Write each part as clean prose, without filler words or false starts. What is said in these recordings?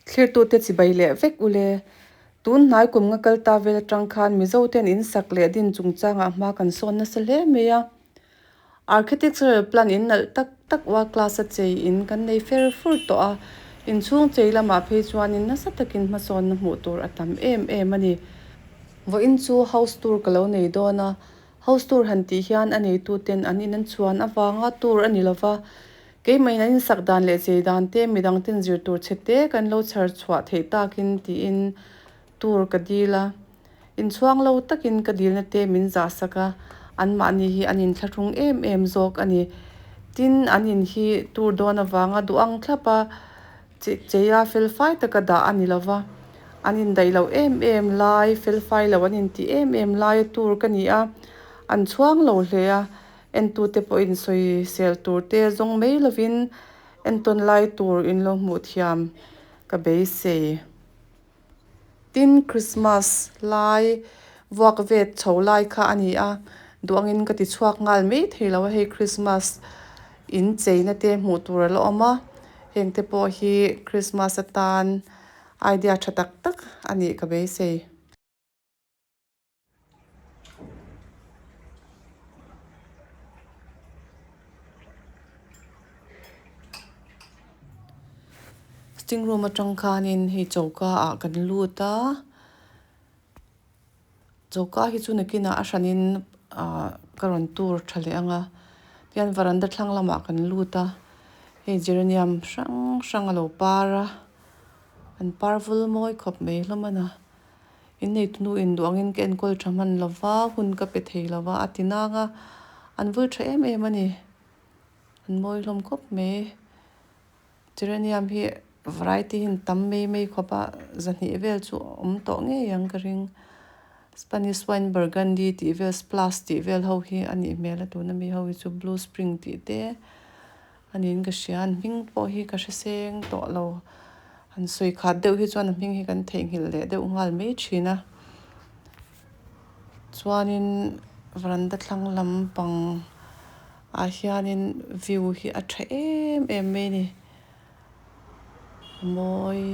Thlirtute chibai leh vek ule. Tun hnai kum nga kal ta vel atang khan Mizoten in sak leh din chungchangah hma kan sawn nasa hle mai a. Architectural plan in nalh tak tak world class a chei in kan nei fer fur tawh a, inchhung chei lamah phei chuanin nasa takin hmasawnna hmuh tur a tam em em a ni. Vawiin chu house tour ka lo nei dawn a, house tour han tih hian a neituten an in an chhuan avanga tour a ni lova, Keimah in an insak dan leh chei dan te midang ten zir tur che te kan lo chhar chhuah theih takin tiin tur ka dil a. Inchhuang lo takin ka dilna te min zah sak a, anmahni hi an inthlahrung em em zawk a ni. Tin, an in hi tur dawn avanga duh ang thlap a, cheia felfai taka dah a ni lova. An indaih loh em em lai, felfai lo an intih em em laia tur ka ni a, an chhuang lo hle a. Entute pawhin sawisel tur te zawng mai lovin entawn lai tur in lo hmuh thiam ka beisei. Tin, Christmas lai vuak vet chho lai kha a ni a, duangin ka ti chhuak nghal mai thei lo a, hei Christmas in cheina te hmuh tur a la awm a, heng te pawh hi Christmas atan idea tha tak tak a nih ka beisei. Sitting room atang khanin hei choka ah kan lut a choka hi chu nakinah a hranin ah ka rawn tur tha leh ang a tihian varanda thlang lamah kan lut a hei geranium hrang hrang a lo par a an par vul mawi khawp mai hlawm a na. Inneitu nu in duh angin ka enkawl tha hman lo va, hun ka pe thei lo va a ti nang a, an vul tha em em a ni. An mawi hlawm khawp mai. Geranium hi variety hi an tam mai mai khawp a, zahnih vel chu a awm tawh ngei ang ka ring. Spanish wine burgundy tih vel splash tih vel ho hi a nih hmel a tuna mi ho hi chu blue spring tih te a niin ka hria an hming pawh hi ka hre seng tawh lo han sawi khat deuh hi chuan a hming hi kan theihnghilh leh deuh nghal mai thin a chuanin varanda thlang lampang ah hianin view hi a tha em em mai a ni a mawi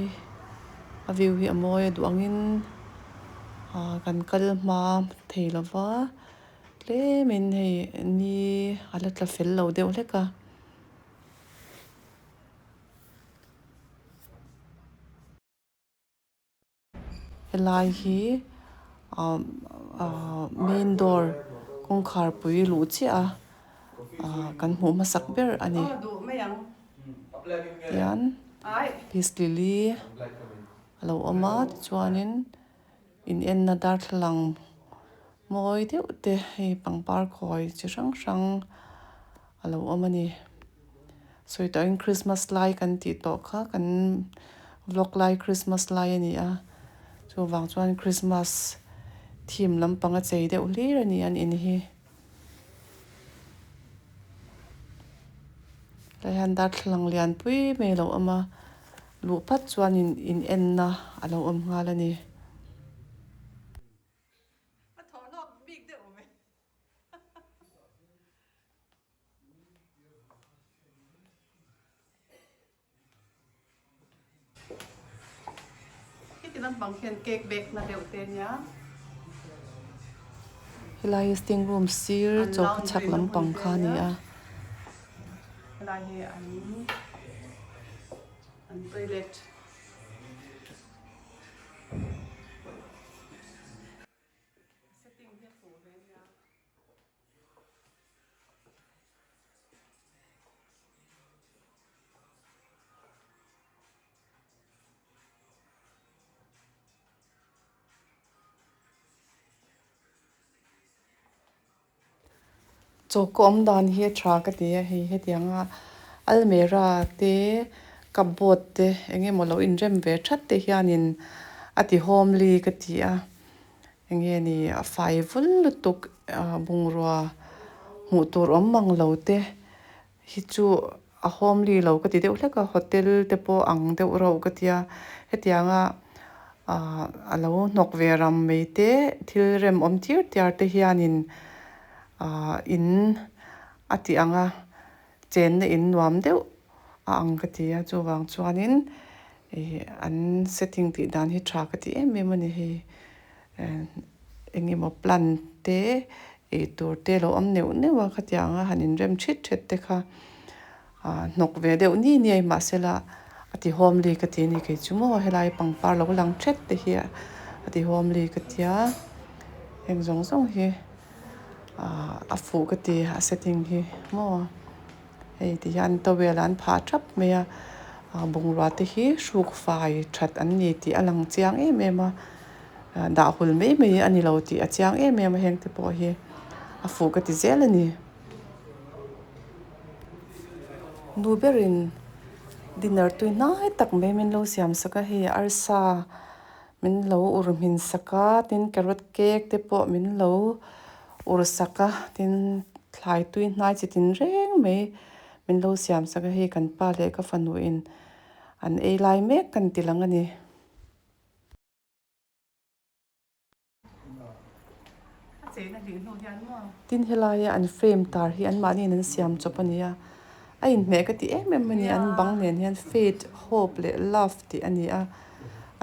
a view hi a mawi a duh angin ah kan kal hma thei lo va. Tlemin hei ni a la tla fel lo deuh hlek a. Helai hi ahh main door kawngkhar pui luh chiah a ahh kan hmuh hmasak ber a ni. Tihian peace lily a lo awm a tichuanin inenna darthlalang Mawi deuh te hei pangpar khawi chi hrang hrang a lo awm a ni. Sawi tawhin Christmas lai kan tih tawh kha kan vlog lai Christmas lai a ni a, chuvang chuan Christmas theme lampang a chei deuh hlir a ni an in hi. Tlai hian darthlalang lian pui mai a lo awm a, luh phat chuan in enna a lo awm nghal a ni. A thaw hlawk bik deuh awm e. Heti lampang khian cake bake na deuh te nia. Helai hi sitting room sir choka chhak lampang kha a ni a. Helai hi an an toilet. Chaw ka awm dan hi a tha ka ti a, hei hetianga almera te cupboard te eng emaw lo inrem ve that te hianin a ti homely ka ti a, eng nge ni a fai vul lutuk bungrua hmuh tur awm mang lo te. Hi chu a homely lo ka ti deuh hlek a hotel te pawh ang deuh reuh ka tia hetianga ah a lo hnawk ve ram mai te thil rem awm tir tiar te hianin ah in a tih ang a chenna in nuam deuh a ang ka ti a chuvang chuanin. Ih an setting tih dan hi tha ka ti em em a ni hei eng emaw plant te eitur te lo awm neuh neuh a khatiang a han inrem thit thet te kha ah hnawk ve deuh ni ni a mahsela a ti homely ka ti a ni kei chu maw helai pangpar lo lang thet te hi a ti homely ka tia heng zawng zawng hi ah a fuh ka ti a setting hi maw. Hei ti hian towel an phah thap mai a ah bungrua te hi hruk fai that an ni tih a lang chiang em em a dah hul mai mai a ni lo tih a chiang em em a heng te pawh hi a fuh ka ti zel a ni. Nu berin dinner tui hnai tak mai min lo siam sak a hei arsa min lo ur hmin sak a tin carrot cake te pawh min lo ur sak a tin thlai tui hnai chi tin reng mai min lo siam sak a hei kan pa leh ka fanu in an ei lai mek kan ti lang a ni. Tin helaia an frame tar hi anmahni in an siam chawp a ni a, a inhmeh ka ti em em a ni an bang nen hian faith, hope leh love tih a ni a,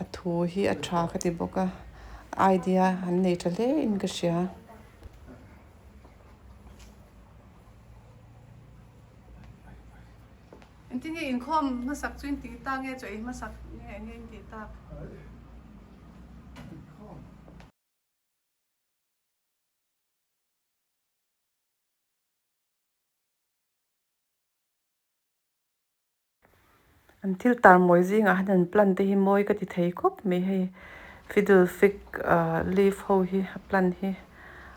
a thu hi a tha ka ti bawk a, idea an nei tha hle in ka hria. Engtin nge inkhawm hmasak chu in tih tak nge chaw ei hmasak nge eng nge in tih tak? An thil tar mawi zingah hian an plant te hi mawi ka ti thei khawp mai hei fiddle fig ah leaf ho hi a plant hi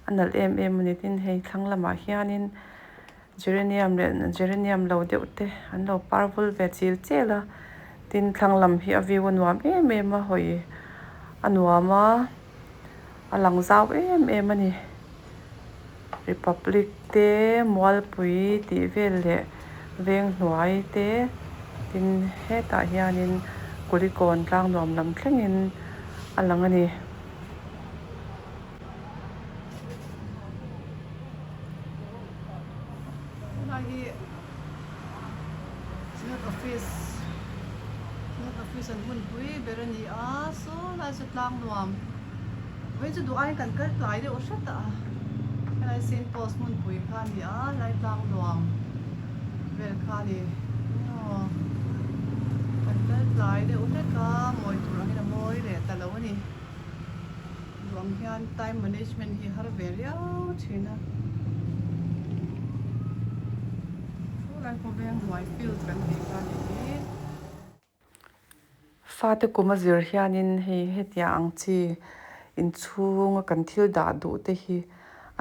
a nalh em em a ni tin hei thlang lamah hianin Geranium leh geranium lo deuh te an lo par vul ve chil chel a tin thlang lam hi a view a nuam em em a hawi a nuam a a lang zau em em a ni republic te mualpui tih vel leh veng hnuai te tin hetah hianin kulikawn tlang nuam lam thlengin a lang a ni. Helai hi Synod Office Synod Office an hmunpui ber a ni a saw lai chu tlang nuam vawiin chu duh aiin kan kal tlai deuh hret a helai Saint Paul's hmunpui kha a ni a helai tlang nuam vel kha a ni aw kan kal tlai deuh hlek a mawi tur angin a mawi leh ta lo a ni. Duang hian time management hi har ve riau thin a. Chulai khawveng hnuai field kan tih kha ni hi. Fate kum a zir hianin hei hetiang ang chi inchhunga kan thil dah duh te hi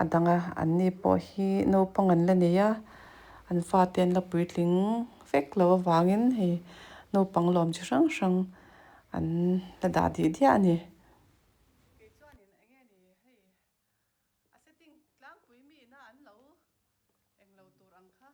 a dang a, anni pawh hi naupang an la nei a, an fate an la puitling vek lo avangin hei naupang lawm chi hrang hrang an la dah dih diah a ni. Kei chuanin eng nge ni hei a setting tlangpui mi ina an lo eng lo tur ang kha.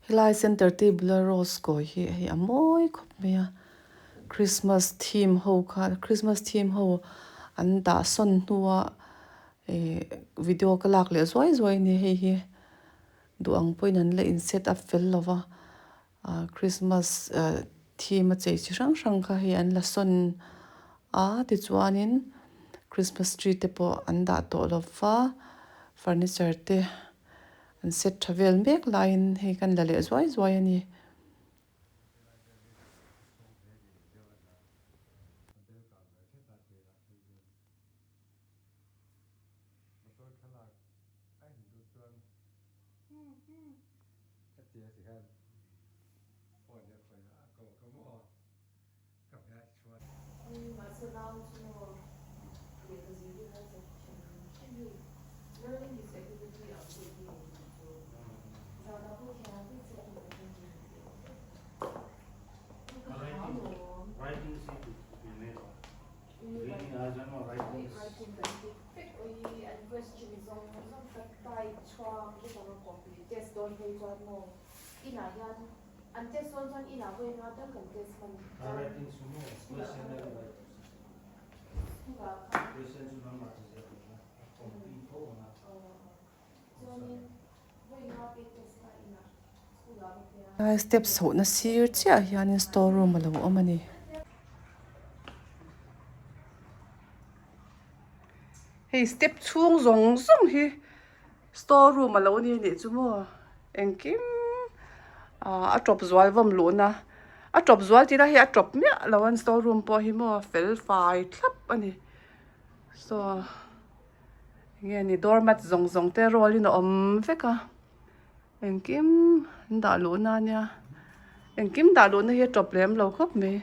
Helai center table a rose kawi hi hei a mawi khawp mai a christmas theme ho kha christmas theme ho an dah sawn hnua ih video ka lak leh zuai zuai a ni hei hi duh ang pawhin an la in set up fel lo va. Ah Christmas eh theme a chei chi hrang hrang kha hei an la sawn a tichuanin Christmas tree te pawh an dah tawh lo va furniture te an set tha vel mek laiin hei kan la leh zuai zuai a ni. Step chhohna sir chiah hianin store room a lo awm a ni. Hei step chhung zawng zawng hi store room a lo ni anih chu maw engkim ah a tawp zual vawm luhna a tawp zual tih lai hi a tawp miah lo a store room pawh hi maw fel fai thlap a ni saw enge ni doormat zawng zawng te roll in a awm vek a engkim an dah luhna a nia engkim dah luhna hi a tawp lem lo khawp mai.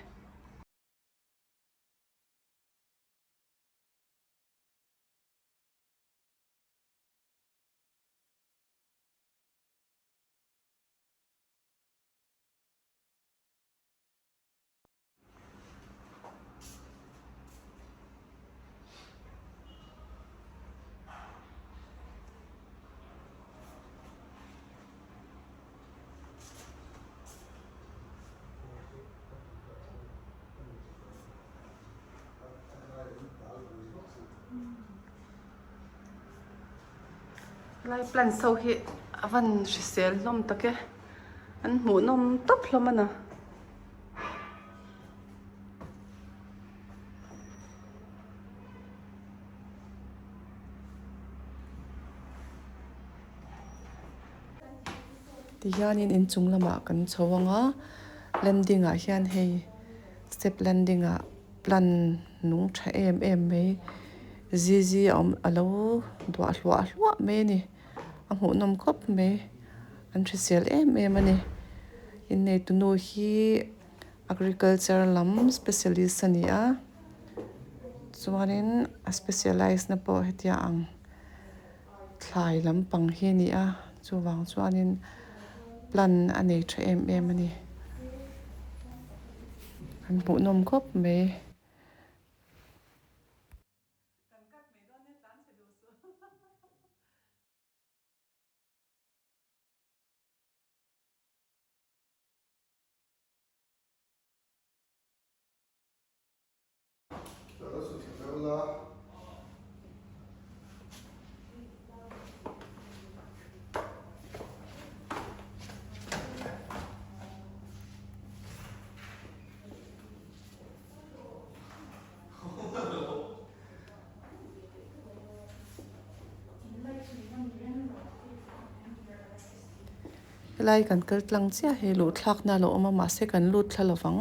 Helai plants ho hi a van hrisel hlawm tak e an hmuh nawm tawp hlawm a na. Tihianin inchung lamah kan chho ang a landing ah hian hei step landing ah plant nung tha em em mai zizi a awm a lo duah hluah hluah mai a ni a hmuhnawm khawp mai an hrisel em em a ni inneitu nu hi agriculture lam specialist a ni a chuanin a specialize na pawh hetiang ang. Thlai lampang hi a ni a, chuvang chuanin plan a nei tha em em a ni. An hmuhnawm khawp mai. Helai kan kal tlang chiah hi luhthlakna a lo awm a mahse kan lut thla lovang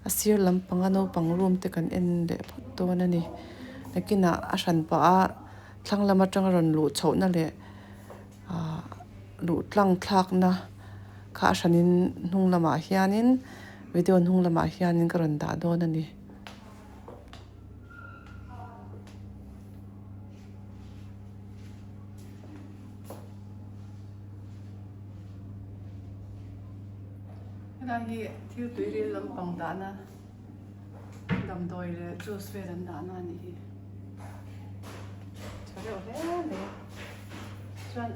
a sir lampanga naupang room te kan en leh phawt dawn a ni nakinah a hran pah a thlang lam atanga rawn luh chhohna leh ahh luh tlang thlakna kha a hranin hnung lamah hianin video hnung lamah hianin ka rawn dah dawn a ni. Helai hi thil tui ril lampang dahna damdawi leh juice vel an dahna a nih hi tha reuh hle mai chuan.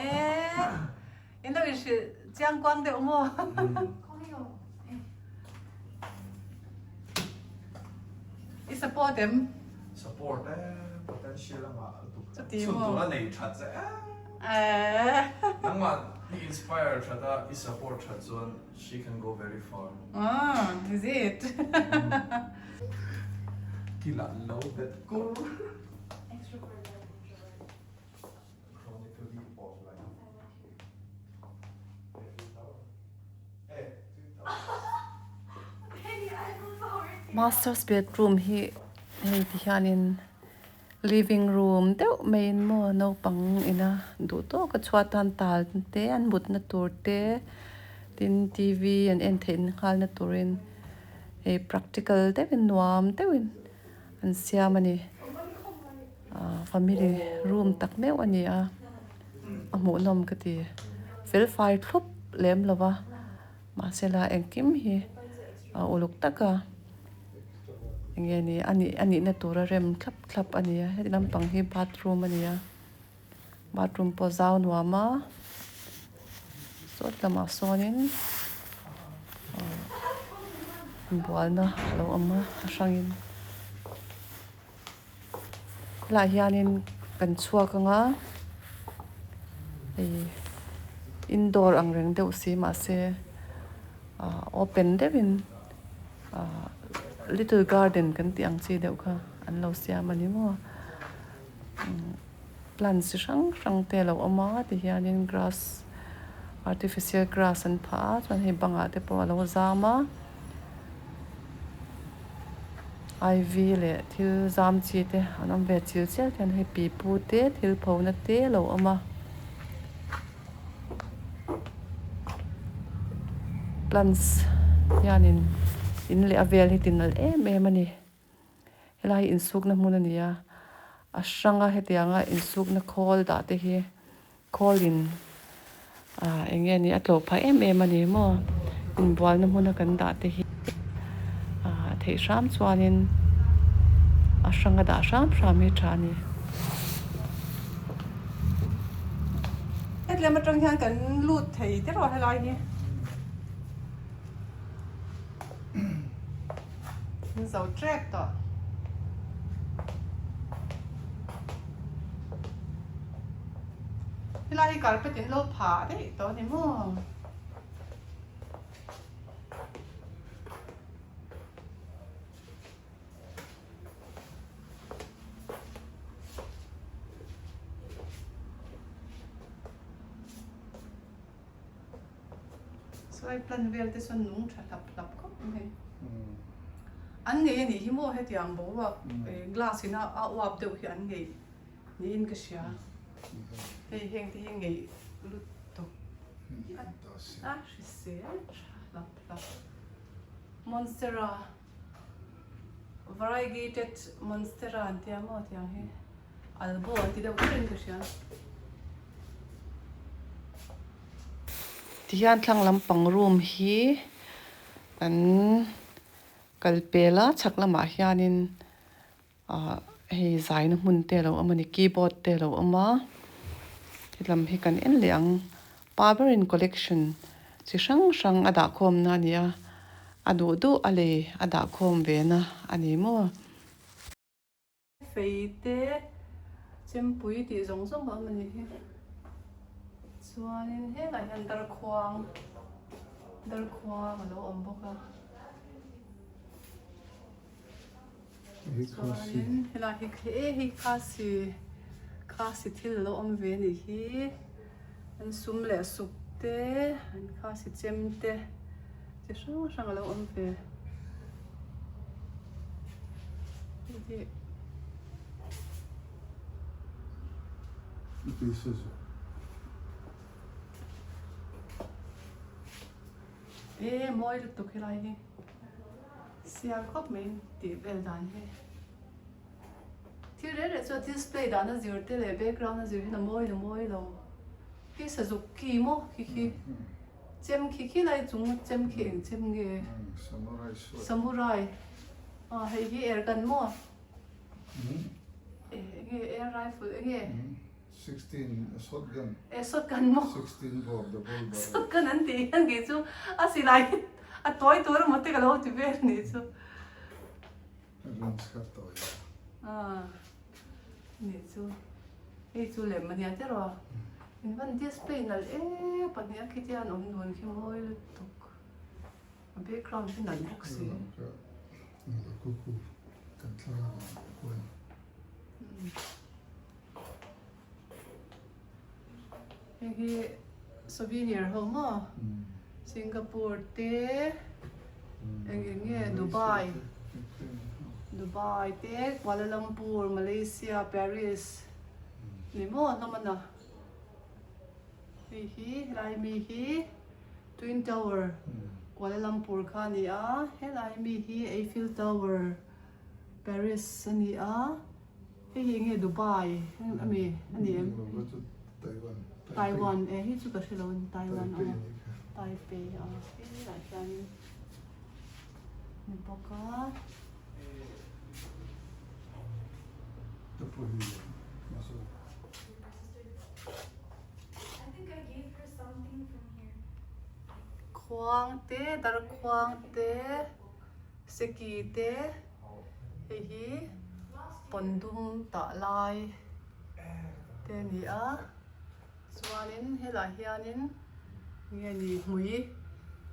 Eee in lo inhrilh chiang kuang deuh maw? I support em? Support e, potential a ngah lutuk. Chuti maw? Chhun tur a nei that che e. Nangmah i inspire that a, i support that chuan she can go very far. Ah, is it? Kila lo bet kur. Masters bedroom hi hei ti hianin living room deuh maiin maw naupang ina duh tawk a chhuat tan tal te an mutna tur te tin t v an en theih nghalna turin hei practical deuhin nuam deuhin an siam a ni ah family room tak meuh a ni a a hmuhnawm ka ti fel fai thlup lem lo va. Mahsela engkim hi a uluk tak a, enge ni a nih a nihna tura rem thlap thlap a ni a, heti lampang hi bathroom a ni a, bathroom pawh zau nuam a, sawt lamah sawnin ahh inbualna a lo awm a a hrangin helaiah hianin kan chhuak ang a hei indoor ang reng deuh si mahse ah open deuhin ah little garden kan tih ang chi deuh kha an lo siam a ni maw plant chi hrang hrang te a lo awm a tihianin grass artificial grass an phah a chuan hei bangah te pawh a lo zam a. Ivy leh thil zam chi te an awm ve chil chial hian hei pipu te thil pho na te a lo awm a plants hianin in leh a vel hi ti nalh em em a ni helai hi insukna hmun a ni a a hranga hetianga insukna khawl dah te hi Khawlin ah eng nge ni a tlawh phah em em a ni maw inbualna hmuna kan dah te hi ah theih hram chuanin a hranga dah hram hram hi tha a ni. Hetlem atang hian kan lut thei te rawh helai hi. An zo trek tawh. Helai hi carpet in lo phah daih tawh a ni maw? Sawi plan vel te chuan nung tha hlap hlap khawp mai. An ngei a nih hi maw hetiang boruak glass in a uap deuh hi an ngei niin ka hria. Hei heng te hi ngei lutuk a hrisel tha hlap hlap. Monstera variegated monstera an tia maw tiang hi. Albo an ti deuh kher in ka hria. Tihian thlang lampang room hi kan kal pel a chhak lamah hianin ah hei zaina hmun te a lo awm a ni keyboard te a lo awm a helam hi kan en leh ang pa berin collection chi hrang hrang a dah khawmna a ni a a duh duh a lei a dah khawm ve na a ni maw. Fei te chempui tih zawng zawng a awm a nih hi chuanin helaiah hian darkhuang darkhuang a lo awm bawk a chuanin helai hi he hi khasi khasi thil a lo awm ve a nih hi an sum leh suk te an khasi chem te chi hrang hrang a lo awm ve. E mawi lutuk helai hi sial khawp mai tih vel dan hi thil reng reng chuan display dan a zir te leh background a zir hian a mawi lo mawi lo hi sazuk ki maw khi khi. Chem khi khi lai chung chem khi eng chem nge? Samurai sword. Samurai. Ah hei hi air gun maw? Enge air rifle enge? 16 shotgun. Eh shotgun maw? 16 bore double barrel. Shotgun an tih hian kei chu a silai hi a tawi tur emaw te ka lo ti vel nih chu. Range kha tawi a. Ah nih chu. Hei chu lem a nia tiraw? In van display nalh e pahnih a khiti an awm dun khi mawi lutuk a background hi nalh bawk si. Hei hi souvenir ho maw Singapore te eng eng nge Dubai. Dubai te Kuala Lumpur, Malaysia, Paris ni maw hlawm a na. Hei hi helai mi hi Twin Tower Kuala Lumpur kha a ni a, helai mi hi Eiffel Tower Paris a ni a, hei hi enge Dubai a mi a ni em? Taiwan e hei chu ka hre lo a ni Taiwan a Taipei a helaiah hianin ni bawk a. Khuang te darkhuang te seki te hei hi pawndum tah lai te a ni a chuanin helaiah hianin nge ni hmui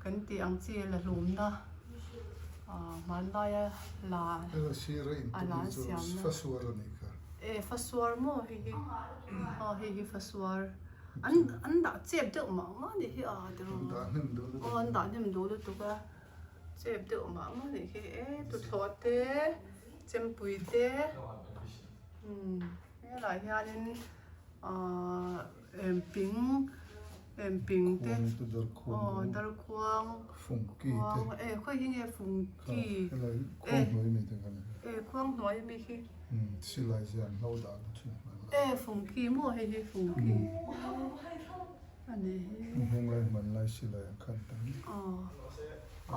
kan tih ang chi la hlumna ah hmanlaia la a la an siamna e fasuar maw hei hi aw hei hi fasuar an an dah chep deuh mah mah a nih hi a tiraw aw an dah hnem duh lutuk a chep deuh mah mah a nih hi e tuthlawh te chempui te umm helaiah hianin ahh emping emping te aw darkhuang khuang e khawi hi nge fungki e e khuang hnuai ami khi e fungki maw hei hi fungki a ni hi aw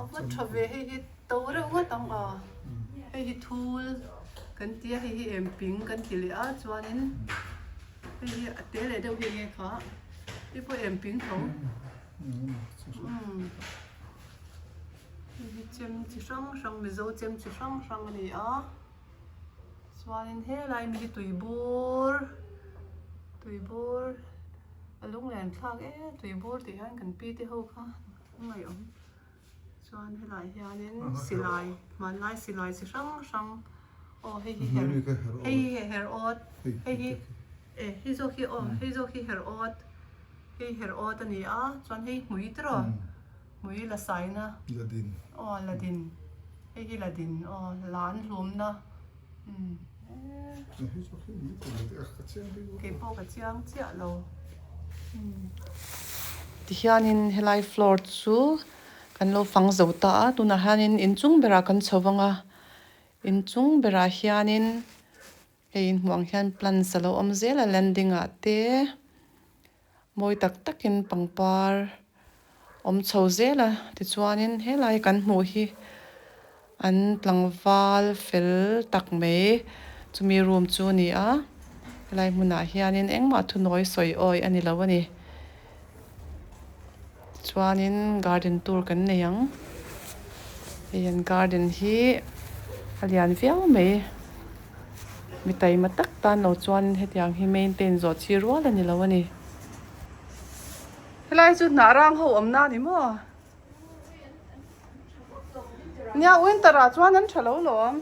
a va tha ve hei hi to reuh ngawt ang a hei hi thul kan ti a hei hi emping kan ti leh a chuanin hei hi a te leh deuh hi enge kha hei pawh emping tho umm hei hi chem chi hrang hrang mizo chem chi hrang hrang a ni a chuanin helai mi hi tui bur tui bur a lunglen thlak em tui bur tih hian kan pi te ho kha a ngaihawm. Chuan helaiah hianin silai hmanlai silai chi hrang hrang aw hei hi her hei hi her awt hei hi e hei zawk hi aw hei zawk hi her awt hei her awt a ni a chuan hei hmui tiraw hmui la saina aw ladin hei hi ladin aw lan hlumna umm keipawh ka chiang chiah lo tihianin helai floor chu kan lo fang zo ta a tunah hianin inchung berah kan chho vang a inchung berah hianin hei inhmuh ang hian plants a lo awm zel a landing ah te mawi tak takin pangpar awm chho zel a tichuanin helai kan hmuh hi an tlangval fel tak mai chumi room chu a ni a helai hmunah hianin engmah thunawi sawi awi a ni lo a ni tichuanin garden tur kan nei ang hei an garden hi a lian viau mai mi taima tak tan lo chuan hetiang hi maintain zawh chi rual a ni lo a ni. Helai chu hnah rang ho awmna a ni maw? Nia winter ah chuan an tha lo lawm.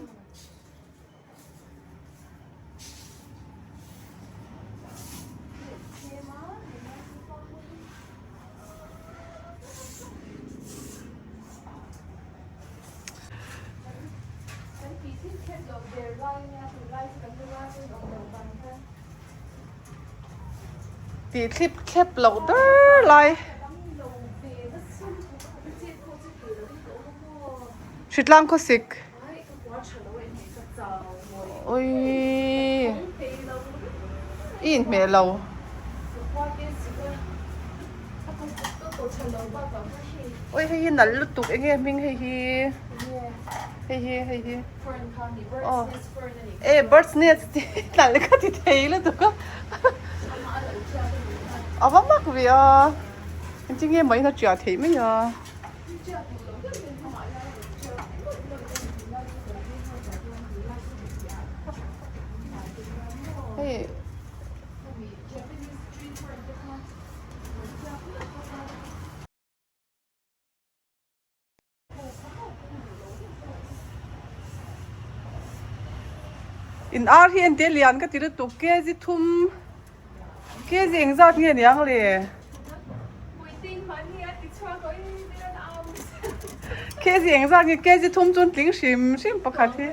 Tih thlip thlep loh ber lai hritlang khawsik awii i inhmeh lo. Awi hei hi nalh lutuk enge hming hei hi hei hi hei hi aw e bird's nest tih nalh ka ti thei lutuk a a va mak ve a engtin nge mah in a tiah theih mai a. Hei. In ar hi ente lian ka ti lutuk kg thum kg engzat nge niang le. Kg engzat nge kg thum chu an tling hrim hrim pakhat hi.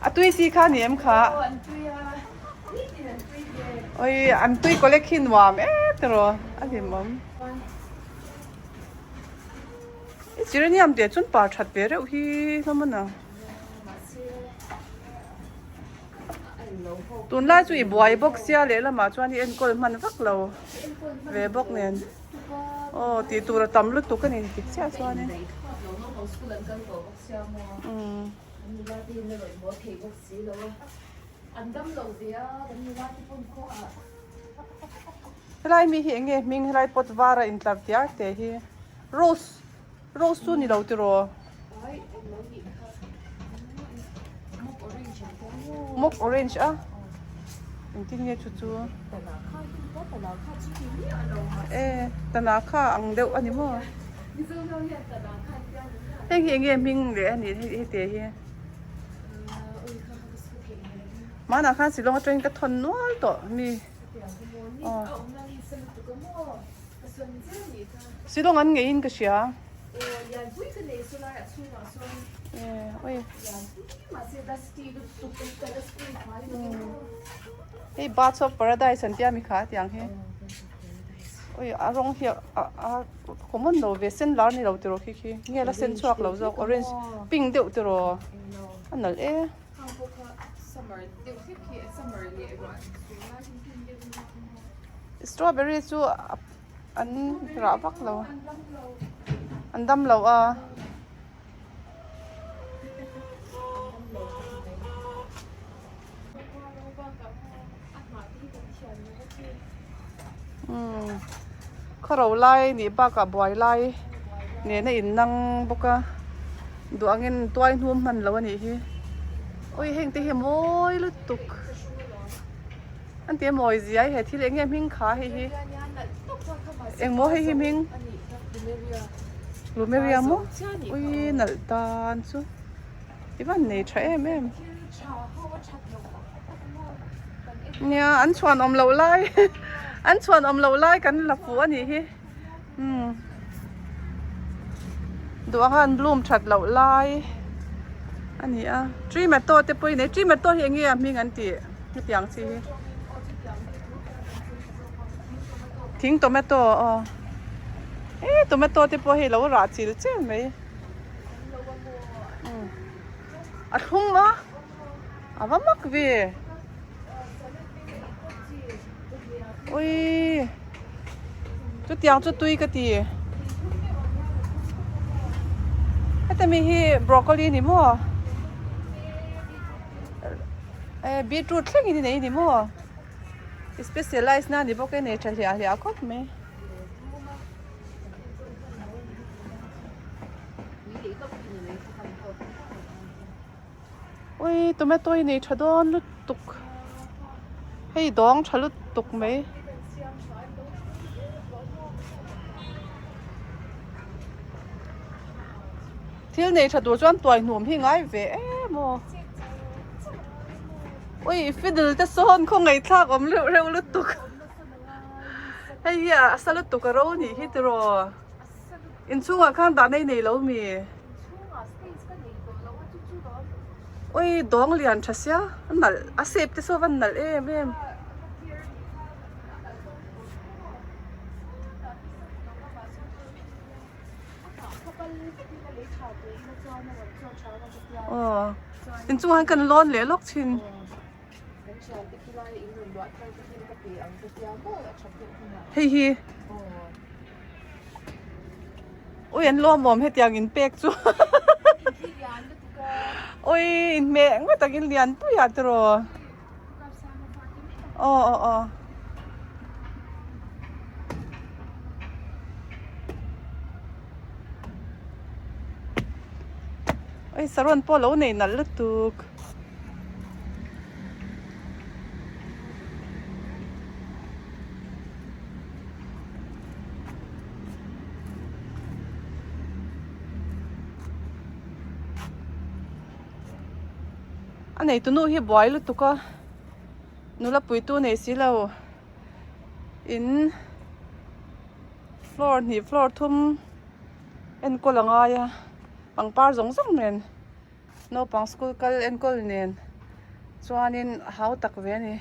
A tui chi kha ni em kha? Oi an tui collect hi nuam em tiraw a hlimawm. I geranium te chuan par that ve reuh hi hlawm a na. Tunlai chu i buai bawk sia lehlamah chuan i enkawl hman vak lo ve bawk nen aw tih tur a tam lutuk a ni dik chiah chuanin umm. Helai mi hi eng nge hming helai pot var a intlar tiar te hi rose rose chu ni lo tiraw. Mok orange a engtin nge chu chu e tana kha ang deuh a ni maw heng hi eng nge hming leh a nih hei te hi hmanah khan shillong atangin ka thawn nual tawh mi aw shillong an ngeiin ka hria. Hei Birds of Paradise an tia mi kha tiang hi oi a rawng hi a common lo ve sen lar ni lo tiraw khi khi nge la sen chhuak lo zawk orange pink deuh tiraw a nalh e. Strawberry chu an rah vak lo an dam lo a. Umm khawro lai nih bakah buai lai nena in nang bawk a duh angin tuai hnum hman lo a nih hi awi heng te hi mawi lutuk. An ti a mawi zia he thil eng nge hming kha hei hi engmaw hei hi hming Lumeria maw ui nalh tan chu i van nei tha em em nia an chhuan awm loh lai an chhuan awm loh lai kan la fuh a nih hi umm duh anga an bloom that loh lai a ni a tomato te pawh hi nei tomato hi eng nge a hming an tih hetiang chi hi thing tomato aw eh tomato te pawh hei lo rah chil chel mai umm a thlum a a va mak ve ui chutiang chu tui ka ti heta mi hi broccoli ni maw eh beetroot thleng in nei ni maw specialize na ni bawk e nei tha hliah hliah khawp mai. Ui tomato hi nei tha dawn lutuk hei dawng tha lutuk mai thil nei tha tur chuan tuai hnum hi ngai ve em aw ui fiddle te sawn khaw ngaihthlak awm reuh reuh lutuk hei hi a sa lutuk a ro nih hi tiraw. Inchhungah khan dah nei nei lo mi? Oi dawng lian tha sia a nalh a shape te saw a van nalh em em. Aw inchungah hian kan lawn leh lawk thin. Hei hi. Ui an lawmawm hetiang in pek chu Ui in hmeh ngawt takin lian pui ah tiraw Aw aw aw Ui saron pawh lo nei nalh lutuk. A neitu nu hi buai lutuk a nula puitu nei si lo in floor hnih floor thum. Enkawl a ngai a pangpar zawng zawng nen naupang school kal enkawl nen chuanin a hau tak ve a ni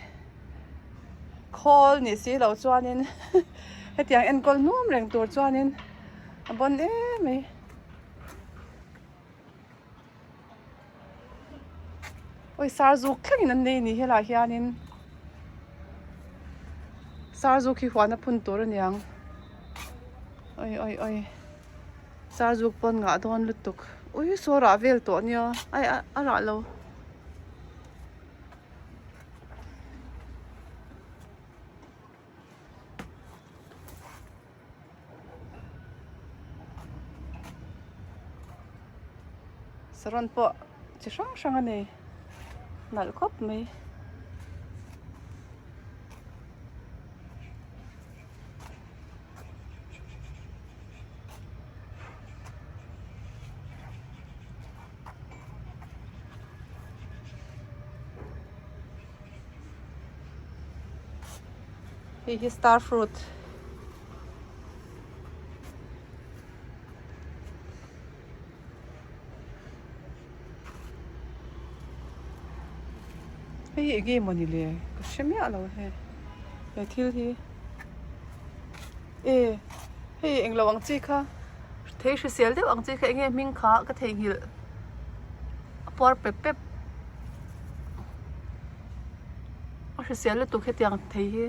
khawl nih si loh chuanin hetiang enkawl hnum reng tur chuanin a bawn em mai. Awi sarzuk thlengin an nei a ni helaiah hianin sarzuk hi huan a phun tur a niang awi awi awi sarzuk pawn ngah dawn lutuk ui saw rah vel tawh a nia ai a rah lo. Saron pawh chi hrang hrang a nei nalh khawp mai. Hei hi star fruit hei hi enge mawni le ka hre miah lo he he thil hi e hei englo ang chi kha thei hrisel deuh ang chi kha enge hming kha ka theihnghilh a puar pep pep. A hrisel lutuk hetiang thei hi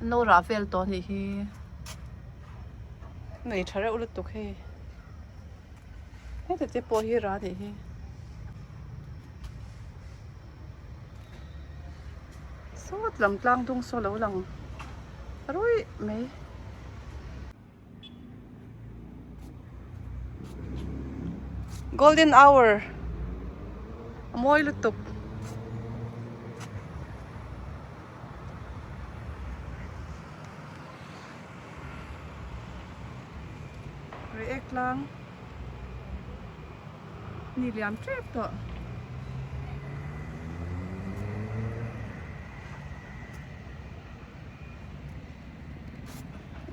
an lo rah vel tawh anih hi nei tha reuh lutuk hei heti te pawh hi rah anih hi sawt lam tlang dung saw lo lang ruih mai. Golden hour a mawi lutuk. Reiek tlang ni liam tep tawh.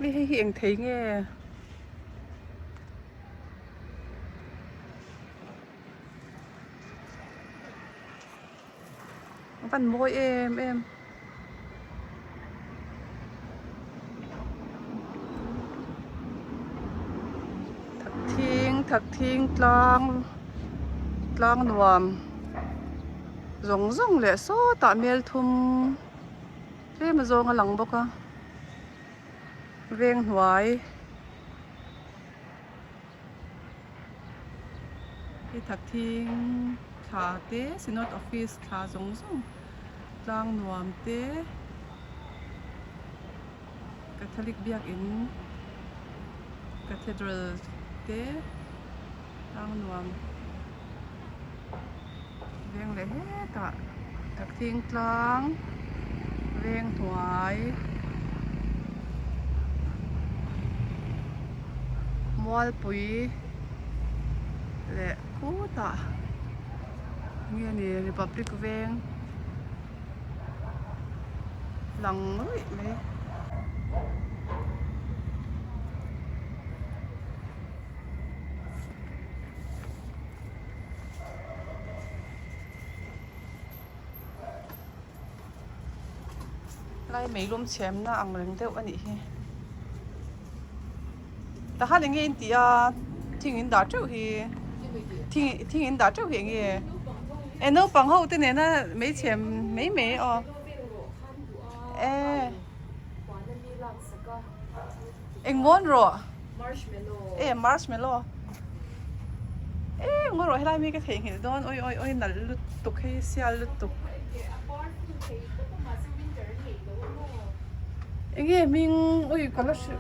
Hei hei hi eng thei nge a van mawi em em thakthing thakthing tlang tlang nuam zawng zawng leh sawtah melthum. Tlem a zawng a lang bawk a veng hnuai hi thakthing thla te synod office thla zawng zawng tlang nuam te catholic biakin cathedral te tlang nuam veng leh hetah thakthing tlang veng hnuai mualpui leh khutah nge ni republic veng lang ruih mai. Lai meilum chhemna ang reng deuh a nih hi tahan eng nge in tih a thing in dah teuh hi thing thing in dah teuh hi eng nge e naupang ho te nena mei chhem mai mai aw e Engmawn rawh e marshmallow e ngaw rawh helai mi ka theihnghilh dawn awi awi awi nalh lutuk hei sial lutuk enge hming ui ka la hre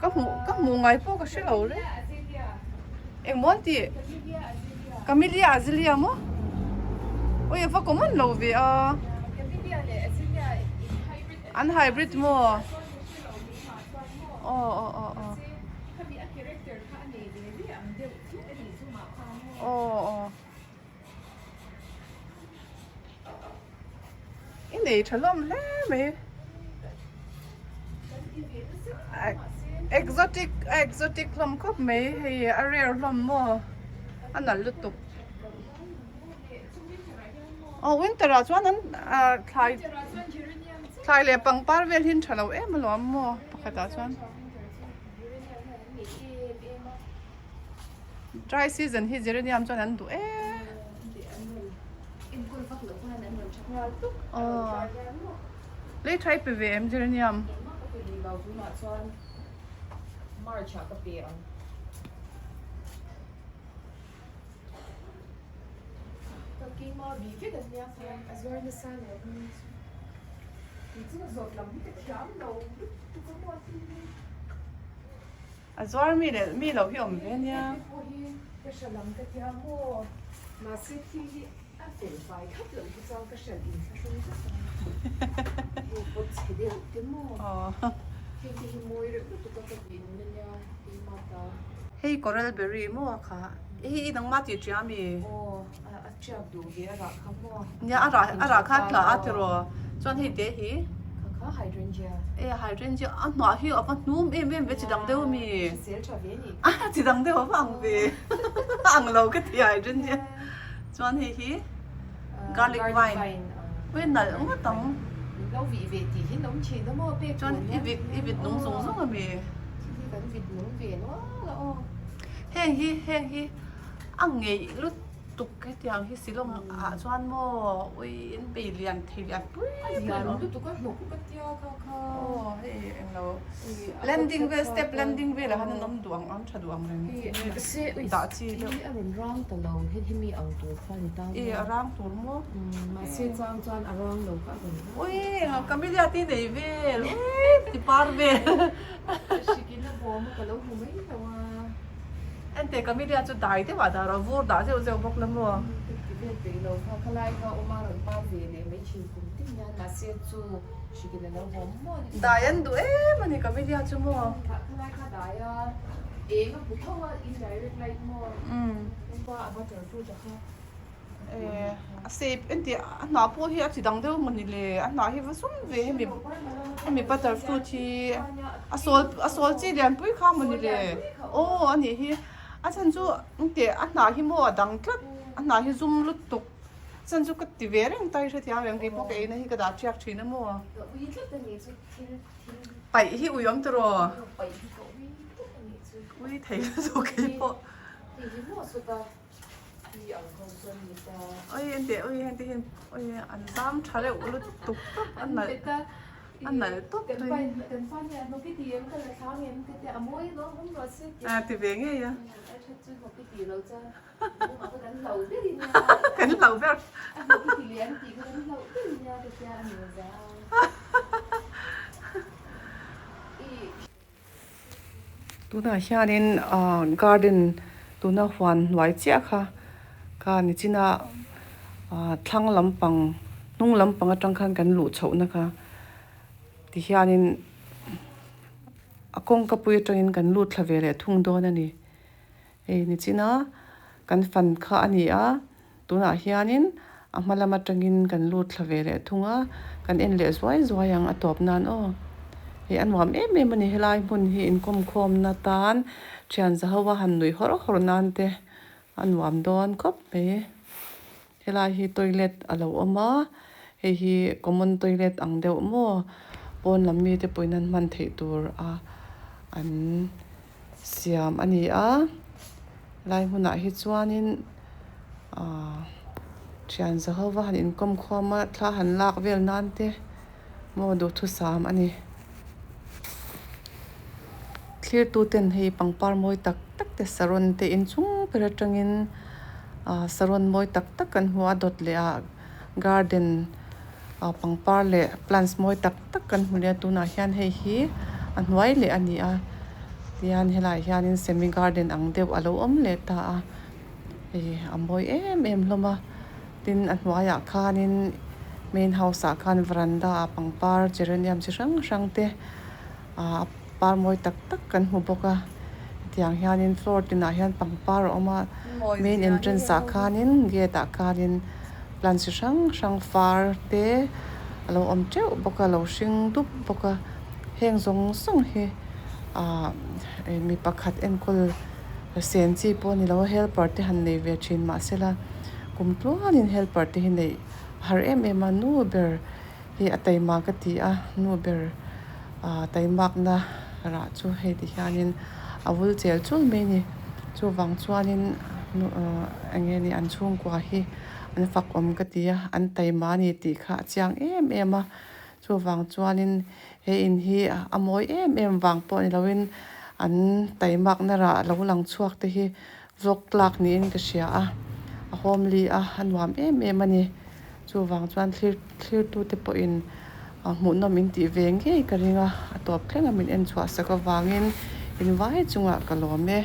ka hmuh ka hmuh ngai pawh ka hre lo reng engmawn tih camellia azalea maw ui a va common lo ve a. An hybrid maw? Aw aw aw aw. Aw aw. I nei tha hlawm hle mai. Exotic a exotic hlawm khawp mai hei a rare hlawm maw a nalh lutuk aw winter ah chuan an ah thlai thlai leh pangpar vel hi an tha lo em alawm maw pakhat ah chuan dry season hi geranium chuan an duh em aw. Lei tha i pe ve em geranium? Engmah ka pe rih lo tunah chuan March ah ka pe ang. Ka keimah bih vek an nia kha a zuar nasa lo ang ni chu. Kei chu ka zawt lam hi ka thiam lo lutuk a maw thil hi. A zuar mi leh mi lo hi awm ve nia. Heti pawh hi ka hre lam ka tia maw mahse thil hi A fel fai thlap loh hi chuan ka hriat in thlahrung vek ang. Hei pawt chhe deuh te maw? Hei te hi mawi reuh lutuk a ka tih nun ania keimah ta. Hei coral berry maw a kha? Hei i nangmah tih ṭia mi? Aw, a ṭiak duh ve a rah kha maw? Nia a rah a rah kha a tla a tiraw? Chuan hei te hi? Kha kha hydrangea. E hydrangea a hnuah hi a va hnum em em ve chi dang deuh ami? Hrisel ṭha ve ni. A chi dang deuh a va ang ve. A ang lo ka ti hydrangea. Chuan hei hi garlic vine ui nalh ngawt ang. Min lo vih ve tih hi awm thin a maw pek Chuan i vit i vit nung zung zung a mi. Thil hi kan vit nung ve nual a aw. Heng hi heng hi a ngeih lutuk hetiang hi silawng ah chuan maw ui an bei lian thei lian pui pui A lian lutuk a hnawk ka tia kha kha. Aw hei englo landing vel step landing velah khan an awm duh ang an tha duh ang reng dah chi deuh. A rawn rang ta lo hei hi mi ang tur kha ni ta e a rang tur maw mahse chang chuan a rang lo kha a rawn rang ui camellia te nei vel ui ti par vel hrikin a bawm a ka lo hmu mai lo a ente camellia chu dai deuh ah dah rawh vur dah zeuh zeuh bawk la maw ti vel peih lo kha khalai kha awm a rawn par ve leh mai thin kum tin hian mahse chu hrikin a lo bawm maw ni dai an duh em a ni camellia chu maw khalai kha dai a Eng a hmu tho a, indirect light maw? Tumpa a butter fruit a kha. Eh, a shape engti a hnah pawh hi a chi dang deuh mawni le, a hnah hi va sum ve hemi hemi butter fruit hi a sawl a sawl chi lian pui kha mawni le aw a nih hi a chhan chu engti a hnah hi maw a dang tlat a hnah hi zum lutuk a chhan chu ka ti ve reng ta hi hrethiam reng kei pawh ka eina hi ka dah ṭhiak ṭhin a maw. Paih hi ui awm tiraw? Ui thei lutuk kei pawh. Ui ente ui hengte hian ui an zam tha reuh lutuk tawp a nalh a nalh tawp mai. A ti ve ngei a. Kan hlauh ber. Tunah hianin ah garden tuna huan hnuai chiah kha kha nichina ah thlang lampang hnung lampang atang khan kan luh chhohna kha tihianin a kawngka pui atangin kan lut thla ve leh thung dawn a ni. Hei nichina kan fan kha a ni a, tunah hianin a hma lam atangin kan lut thla ve leh thung a, kan en leh zuai zuai ang a tawp nan aw. Hei a nuam em em a ni helai hmun hi inkawmkhawmna tan thian za ho a han nuih hawr hawr nan te a nuam dawn khawp mai. Helai hi toilet a lo awm a, hei hi common toilet ang deuh maw pawn lam mite pawhin an hman theih tur a an siam a ni a helai hmunah hi chuanin ahh thian za ho va han inkawm khawm a thla han lak vel nan te maw duhthusam a ni. Thlirtu ten hei pangpar mawi tak tak te saron te inchung ber atangin ah saron mawi tak tak kan hmu a dawt leh ah garden ah pangpar leh plants mawi tak tak kan hmu leh a tunah hian hei hi a hnuai leh a ni a tihian helaiah hianin semi garden ang deuh a lo awm leh ta a hei a mawi em em hlawm a tin a hnuaiah khanin main house ah khan veranda ah pangpar geranium chi hrang hrang te ah par mawi tak tak kan hmu bawk a hetiang hianin floor tinah hian pangpar a awm a main entrance ah khanin gate ah khanin plant chi hrang hrang far te a lo awm teuh bawk a lo hring dup bawk a heng zawng zawng hi. Ahh mi pakhat enkawl sen chi pawh a ni lo a helper te han nei ve thin mahsela kum tluanin helper te hi neih a har em em a nu ber hi a taima ka ti a nu ber ah taimakna rah chu hei ti hianin a vul chel chul mai a ni chuvang chuanin ahh eng nge ni an chhungkua hi an fak awm ka ti a an taima a ni tih kha a chiang em em a chuvang chuanin he in hi a mawi em em vang pawh ni loin an taimakna rah lo lang chhuak te hi vlog tlak niin ka hria a a homely a a nuam em em a ni. Chuvang chuan thlir thlirtute pawhin hmuhnawm in tih ve ngei ka ring a, a tawp thleng a min en chhuah sak avangin in vai chungah ka lawm e.